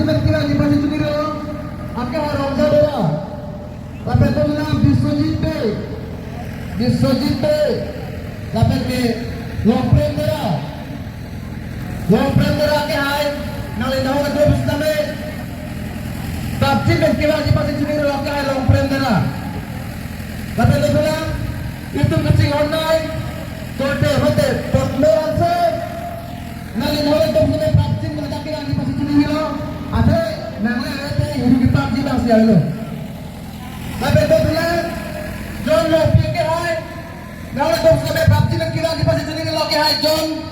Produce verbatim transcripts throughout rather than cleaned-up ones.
Kila di pasi chuniro, ake hai Rongja Bera. Lapen dolang Biswajit Bey. Biswajit Bey. Lapen ke Longprem Bera. Longprem Bera ke hai, nangli nahok atum sitame. Prapjin pen kila di pasi chuniro ake hai Longprem Bera. Lapen dolang, itum kachinghon nai, Tolte Hote Potmo Hanse. Nangli nahok atum sitame prapjin pen kila di pasi chunilo. Athe, nangli ate hiru kiprapjin bang sialo. Lapen dolang, John Longpi ke hai. Nangli atum sitame prapjin pen kila di pasi chunilo ke hai John.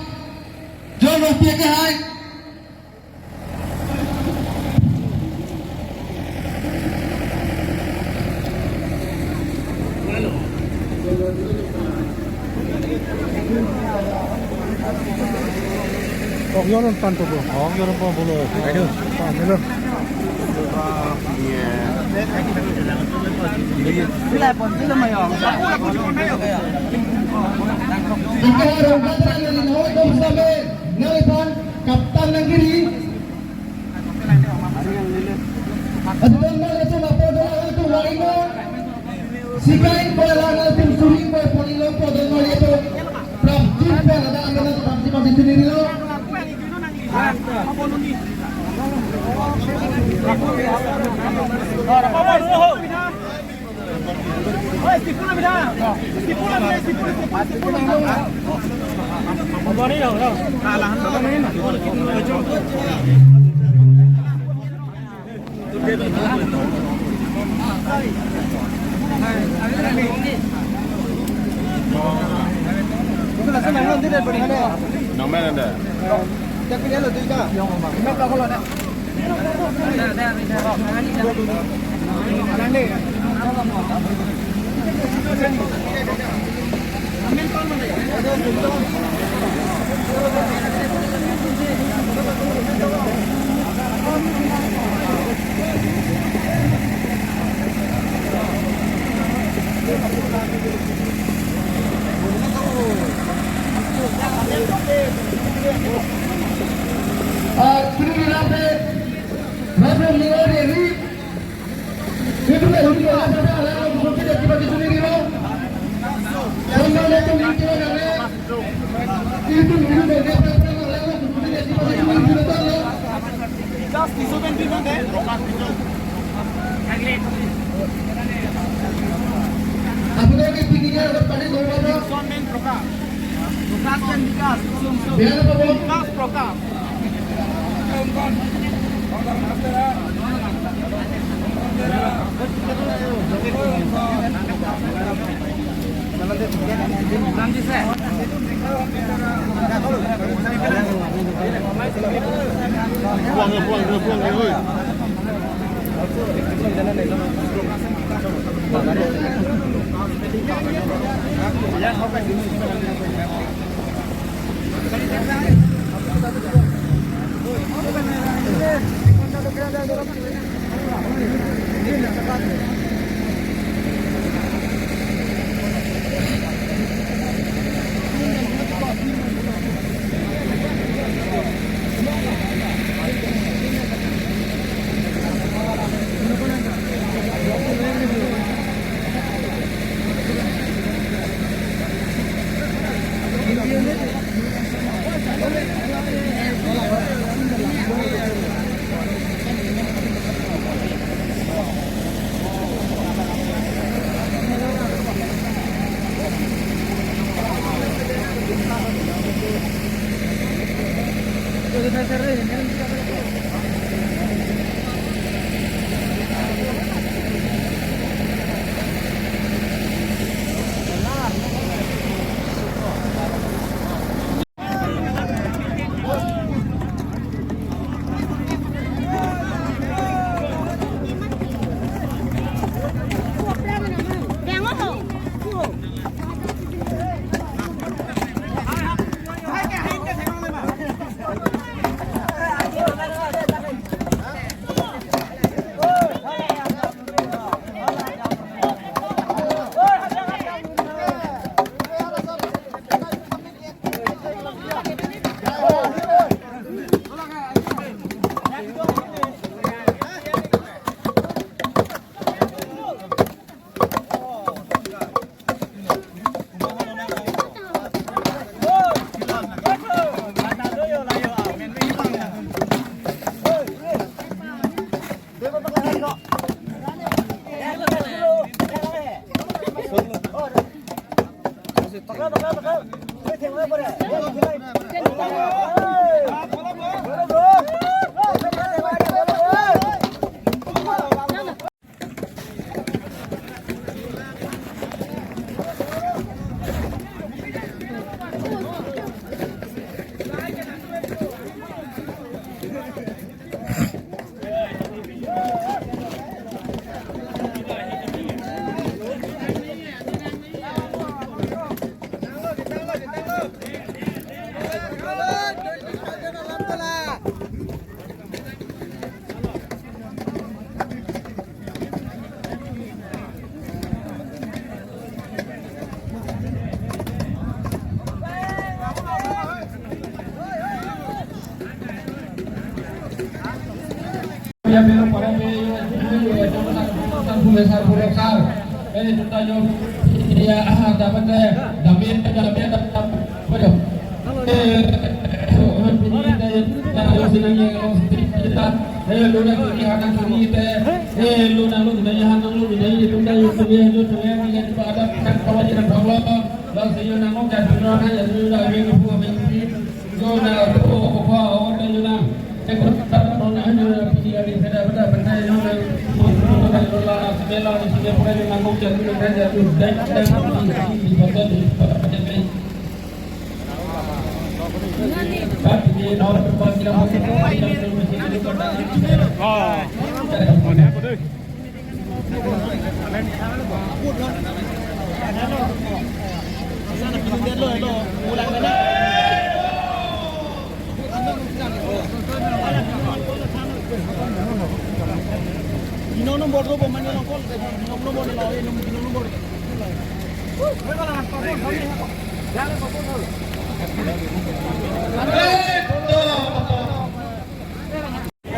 John Longpi ke hai. Ok, yorong tanto po. Ok, yorong po bolo. Ayo. Pamelo. Sila pon, sila mayong. Ike orang kata yang di Noah Gomez, nelipan kapten nangkiri. Ati don mal itu lapor dolang itu waringo. Sikai ko la na tim suri ko poni lo ko don mal itu. Prapjin pen ada angganan prapjin pasti sendiri lo. Nang mana anda? Ah, kini kira pe, Reverend Leo Devi, itu na huri ko na sa ala ko kita kita kita ni ro. Sama le tu ni kita na le. Itu ni kita kita kita na le ko kita kita kita ni ro. Apni ke pininya dapat pada dua orang. Biar apa, Bang? Puang, puang, puang, puang, oi.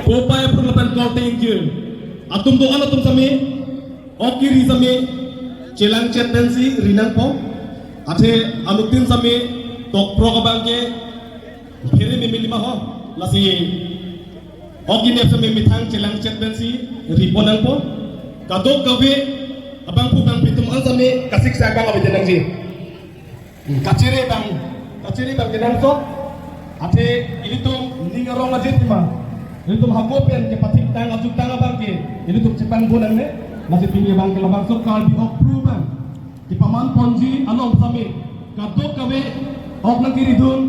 Popai apor lapen korte ingjir atum do-an atum sami, ok kiri sami chelangchet pensi ri nangpo. Athe anuttin sami tokprok abang ke phere meme lima ho, lasi ok kinep sami methang chelangchet pensi ripo nangpo. Kadokave abangphu bangphi atum an sami kasiksak abang avedet nangji. Kachere abang, kachere abang kenangsot. Athe ilitum ning arong ajit ma, ilitum hako pen kepathik tang ajuk tang abang ke ilitum chepangbo nangne. Lasi pini abang ke labangso Karbi Okphru abang kepaman ponji along sami kadokave ok nangkiridun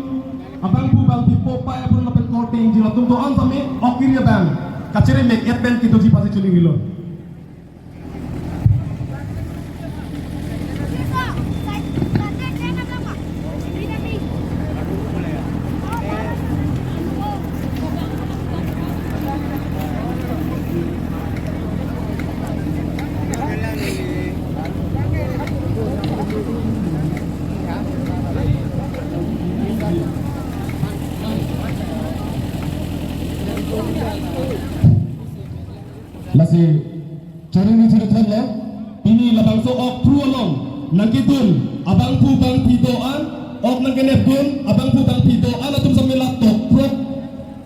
abangphu bangphi popai apor lapen korte ingjir atum do-an sami ok kiri abang kachere mek-et pen kedoji pasi choningri lo. Lasi choningri chiri thanlo, pini labangso Okphru along nangkedun abangphu bangphi do-an, ok nangkenepdun abangphu bangphi do-an atum sami la tokprok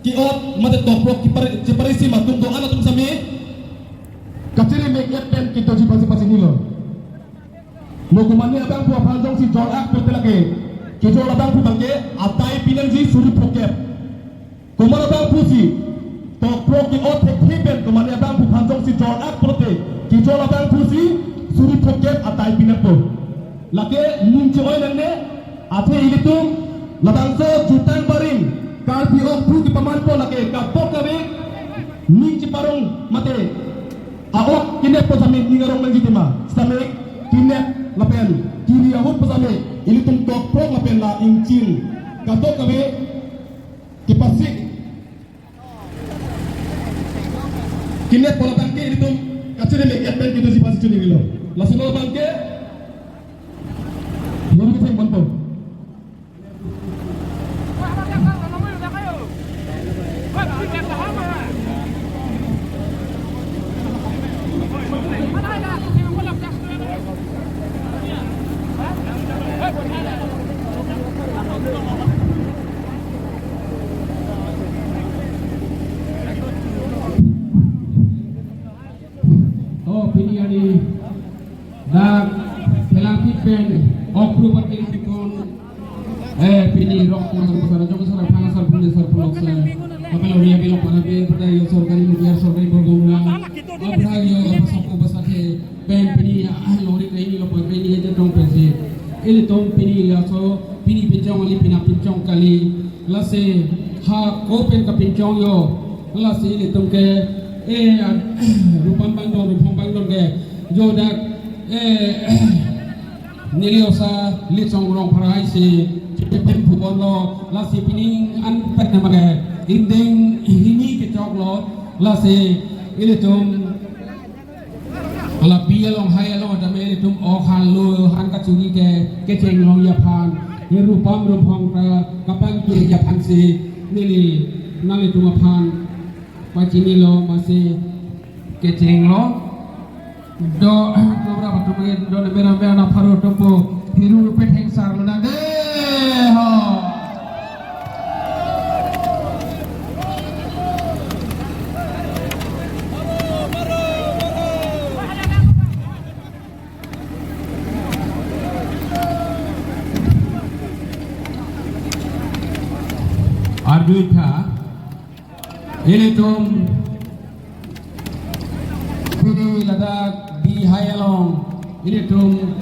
ke-ot mate tokprok kepar-, cheparisi atum do-an atum sami kachere mek-et pen kedoji pasi pasi nilo. Lo komatne abangphu aphan jongsi jor-ak pulote lake kejor abangphu abang ke adai pinangji suri phokep. Komat abangphusi tokprok ke-ot thekthe pen komatne abangphu aphan jongsi jor-ak pulote kejor abangphusi suri phokep adai pinangpo. Lake ning che-oi nangne. Athe ilitum labangso jutang barim Karbi Okphru kepamanpo lake kadokave ning cheparong mate a-ok keneppo sami ning arong nangji tema. Sami kenep lapen kiri ahut pu sami ilitum tokprok lapen la ingchin kadokave kepasik keneppo labang ke ilitum kachere mek-et pen kedoji pasi choningrilo. Laso labang ke nuri ketheng ponpo. Oh, pini ani dak Phelangpi pen Okphru party sikon, eh, pini rok pun besar jong besar phang asar pun besar pun loksa. Apa lo ria bilo para be pada yo sorkari mudia sorkari program na. Apa yo apa soko besar he pen pini ah lori kaini lo pada pini aja tong pensi. Ilitum pini laso pini pinchong ali pina pinchong kali. Lasi hako pen kapinchong yo. Lasi ilitum ke, eh, rupam bangdon, rupam bangdon ke. Jodak, eh, neli osa Litsong Rongphar hai si, chipipin phubon lo. Lasi pining an pet na mane. Inding hini kechok lo. Lasi ilitum lapi along hai along tame ilitum ok han lo han kachuri ke kecheng longji aphan. Ye rupam ruphong ka kapangpirji aphan si neli nanglitum aphan Pachinilo masi kechenglo. Do, do berapa tuh mungkin do nemer nemer anak pharo tuh po hiru pethengsar lo nang de ho. Arduitha, ilitum pini ladak Dihai along, ilitum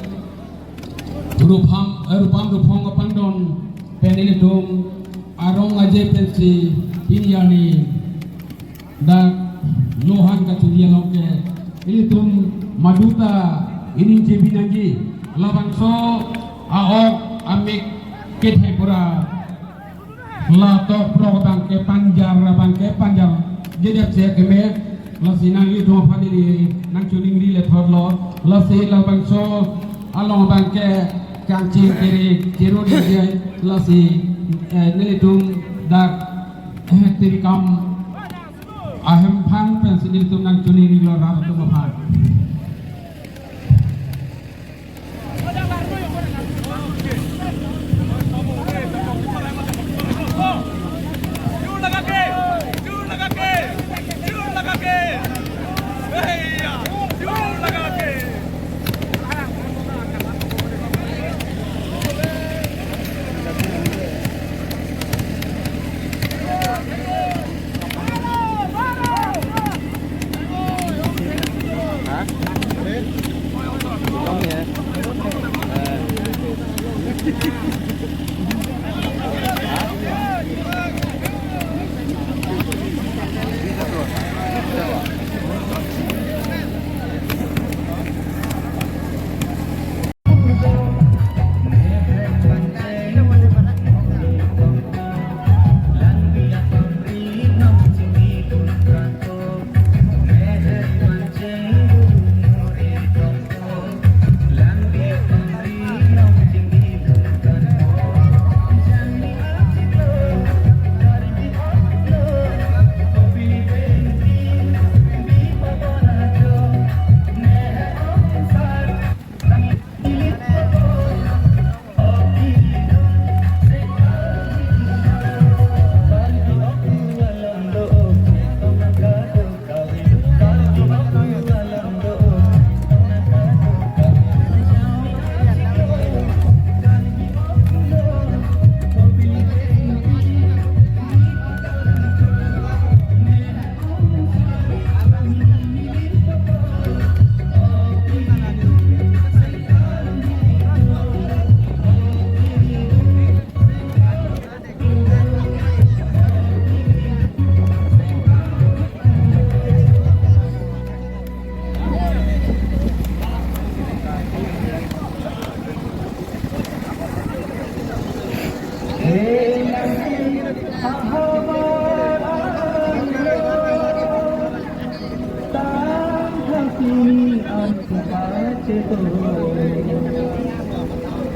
Rupam, eh, Rupam Ruphong apangdon pen ilitum arong aje pensi pini arni dak Lohan kachiri along ke ilitum maduta ining chebi nangji, labangso a-ok amik kethe pura la tok prok abang ke panjar abang ke panjar jedap se keme, lasi nanglitum aphan ili nangchoningri le thotlo, lasi labangso along abang ke kangching kiri chiru di lasi, eh, nelitum dak, eh, tirikam ahem aphan pensi nelitum nangchoningri lo rat atum aphan.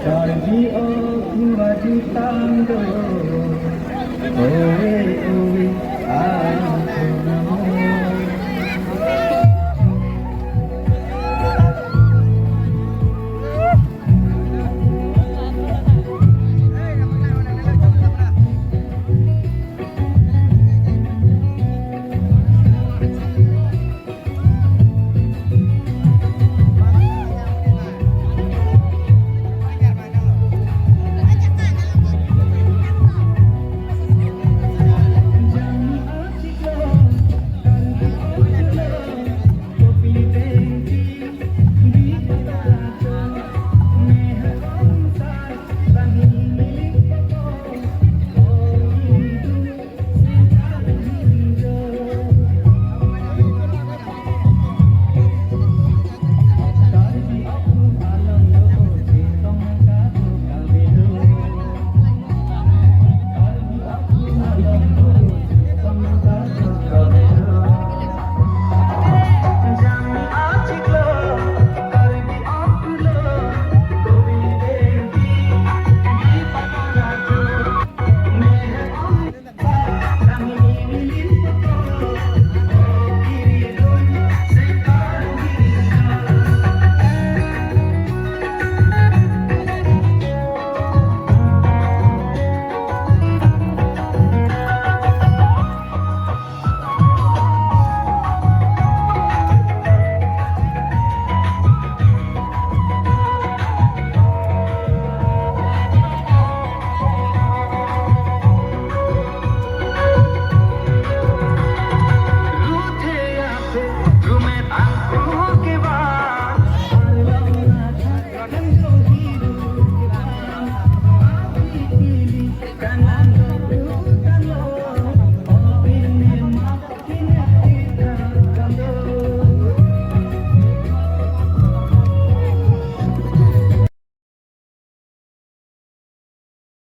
Karbi o kuwaju tangdo, owe owe, ah.